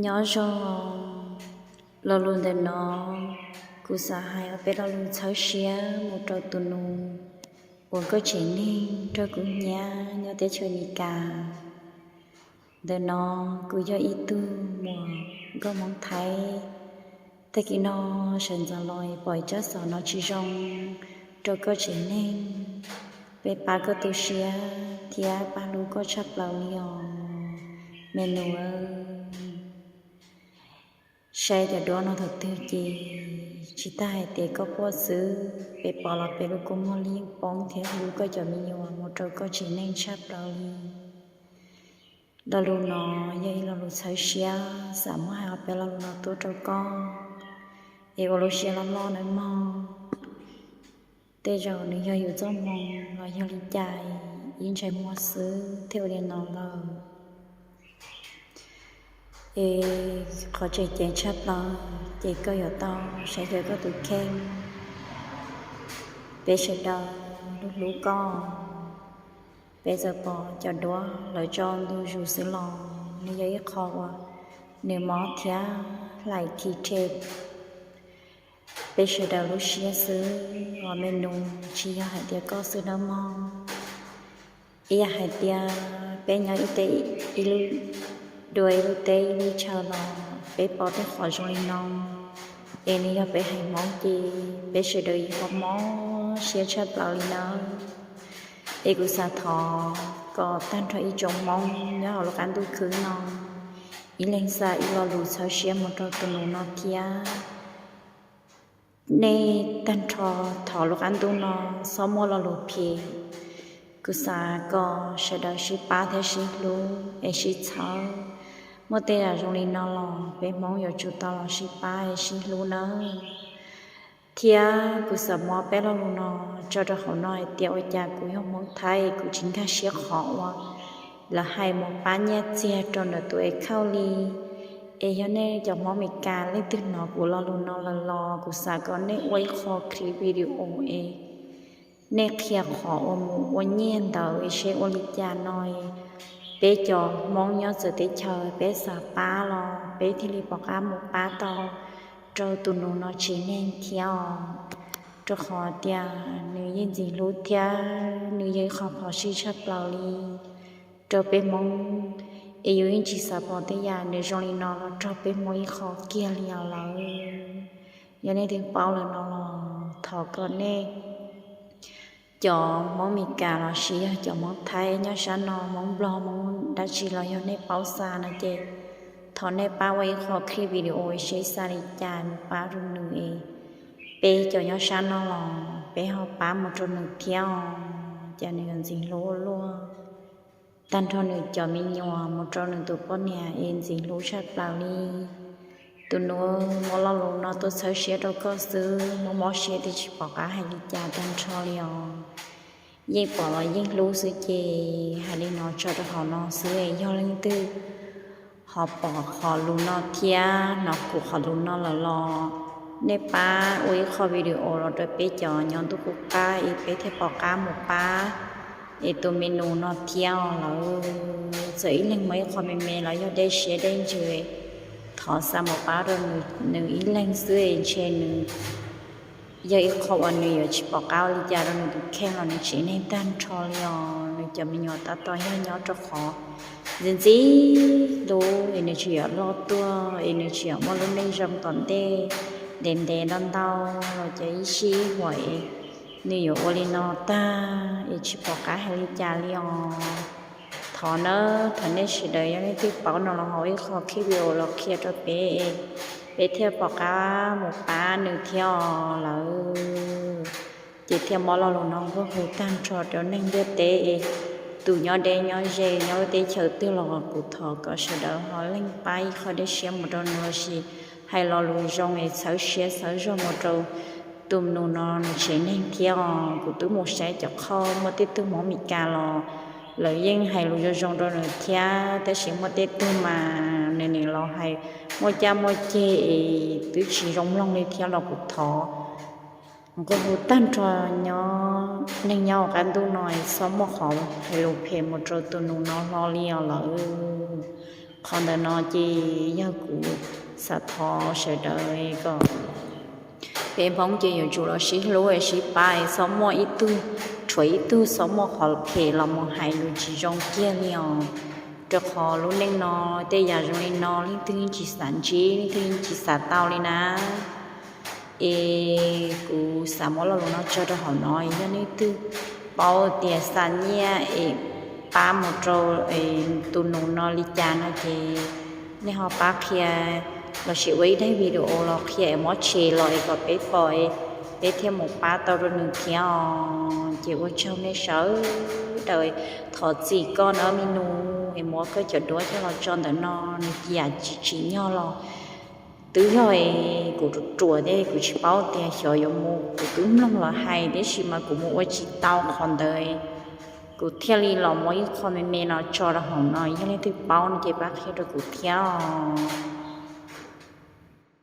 Nyob zoo, lo lus ntawm no kuv xav hais ua peb lo lus txhawb siab mus rau tus nus uas koj tsev neeg raug kuv hnyiab nyob teb chaws Amelikas. Ntawm no kuv yog ib tug muam nkauj Hmoob Thaib. Tag kis no sawv ntxov los pom tsab xov no tsis zoo rau koj tsev neeg, peb pab koj tu siab thiab pab hlub koj tshaj plaws li os me nus. Saib cov duab no thaum twg ces tsis tas hais tias koj quaj xwb, peb pom los peb lub kua muag li yeej poob thiab hlub koj cov me nyuam mus rau koj tsev neeg tshaj plaws li. Lo lus no yog ib lo lus txhawb siab, xav muab hais ob peb lo lus no tuaj rau koj es ua lub siab loj loj nawb mog. Tej zaum nws yog yus txoj hmoo los yog li cas, ib ntsais muag xwb thiaj ua li no lawm. Es qhov tseem ceeb tshaj plaws ces koj yuav tau saib xyuas koj tus kheej. Peb sawv daws hlub hlub koj. Peb txawm pom cov duab lawv tso ntu zus xwb los nws yog ib qho uas nws mob thiab hlais khi rhe peb sawv daws lub siab xwb os me nus, tsis yog hais tias koj xwb nawb mog. Ib yam hais tias peb nyob ib teb ib lub, dua ib lub teb ib lub chaw los peb pom tej qhov zoo li no es nws yog peb haiv Hmoob ces peb sawv daws yeej mob siab tshaj plaws li nawb. Es kuv xav thov kom tag nrho ib tsoom Hmoob nyob hauv lub qab ntuj khwb no ib leeg xa ib lo lus txhawb siab mus rau tus nus no thiab. Nej tag nrho thov lub qab ntuj no txhob muaj lo lus phem. Kuv xav kom sawv daws sib pab thiab sib hlub es sib txhawb. Muaj tej yam zoo li no los peb Hmoob yuav tsum tau los sib pab es sib hlub nawb. Thiab kuv xav muab peb lo lus no tso rau hauv no hais tias ua cas kuv yog Hmoob Thaib kuv tsis nkag siab qhov uas lawv hais mus pab nyiaj txiag rau ntawm tus account li. Es yog nej cov Hmoob Meskas leej twg hnov kuv lo lus no lawm los kuv xav kom nej ua ib qho clip video es nej qhia qhov uas mus ua nyiaj ntawd es seb ua li cas no es peb cov Hmoob nyob txawv teb chaws peb xav pab los peb thiaj li pom qab mus pab tau rau tus nus no tsev neeg thiab os. Rau qhov tias nws yeej ntxim hlub thiab nws yog ib qho phom sij tshaj plaws li rau peb Hmoob. Es yus yeej tsis xav pom tej yam nws zoo li no los raug peb Hmoob ib qho kiag li os lawm. Yog nej twb paub lawm no los thov kom nej cov Hmoob Meskas los sis yog cov Hmoob Thaib nyob sab no, Hmoob Nplog, Hmoob dab tsi los yog nej paub xa no ces thov nej pab ua ib qho clip video es seb xa li cas mus pab rau nws es peb cov nyob sab no los peb ho pab mus rau nws thiab os, ces nws yuav ntxim hlub ua luaj. Tag nrho nws cov me nyuam mus rau nws tus poj niam es ntxim hlub tshaj plaws li. Tus nus, muab lo lus no tuaj txhawb siab rau koj xwb, mob mob siab tiag tsis pom qab hais li cas tag nrho li os. Yeej pom los yeej hlub xwb ces hais li no tso rau hauv no xwb es yog leej twg ho pom qhov lus no thiab hnov kuv qhov lus no lawm los nej pab ua ib qho video los rau peb cov nyob ntuj qub qab es peb thiaj pom qab mus pab es tus me nus no thiab os lawm. Txawm ib leeg muaj ib qho me me los yog dej siab dej ntsws, thov xa mus pab rau nws ib leeg xwb es ntshe nws yog ib qho uas nws yuav tsis pom qab ua li cas rau nws tus kheej los nws tsev neeg tag nrho li os. Nws cov me nyuam tab tom yog nyob rau qhov ntxim ntxim hlub es nws tseem yuav loj tuaj es nws tseem yuav muaj lub neej zoo tom ntej ntev ntev ntau ntau los cov ib sij huam es nws yuav ua li no tag es tsis pom qab hais li cas li os. Thov nawb, thov nej sawv daws yog leej twg paub no los ho ib qho clip video los qhia rau peb, peb thiaj pom qab mus pab nws thiab os lawm. Ces thiaj muab lo lus no nquag hu tag nrho rau neeg ntiaj teb es tus nyob deb nyob ze nyob lub teb chaws twg los kuv thov kom sawv daws ho leej pab ib qho dej siab mus rau nws lossis hais lo lus zoo es txhawb siab txhawb zog mus rau tus nus no nws tsev neeg thiab os. Kuv twb mus saib cov qhov muaj tej tug Hmoob Meskas los lawv yeej hais lus zoo zoo rau nws thiab, tab sis muaj tej tug mas nws nim los hais muaj caj muaj ceg es twb tsis zoo mloog li thiab los kuv thov nquag hu tag nrho nyob neeg nyob hauv qab ntuj no es txhob muaj qhov hais lus phem mus rau tus nus no hlo li os lawm. Qhov ntawm no ces yog kuv xav thov sawv daws kom peb Hmoob ces yuav tsum los sib hlub sib pab, txhob muaj ib tug rhuav ib tug, txhob muaj qhov phem los mus hais lus tsis zoo kiag li os. Rau qhov lub neej no tej yam zoo li no leej twg yeej tsis xav ntsib, leej twg yeej tsis xav tau li na. Es kuv xav muab lo lus no tso rau hauv no, yog leej twg paub tias xa nyiaj es pab mus rau tus nus no li cas no ces nej ho pab qhia lossis ua ib daim video los qhia es muab share los es kom peb pom, peb thiaj mus pab tau rau nws thiab os. Ces ua tsaug nej sawv daws. Thov txim koj na me nus, es muab koj cov duab coj los tso ntawm no, nws yam tsis tsim nyog los twb yog es kuv ruam ruam thiab kuv tsis paub tias xyov yuav mus, kuv twb mloog los hais tiam sis mas kuv mus ua tsis tau qhov ntawd, kuv thiaj li los muab ib qho me me no tso rau hauv no. Yog leej twg paub no ces pab qhia rau kuv thiab os.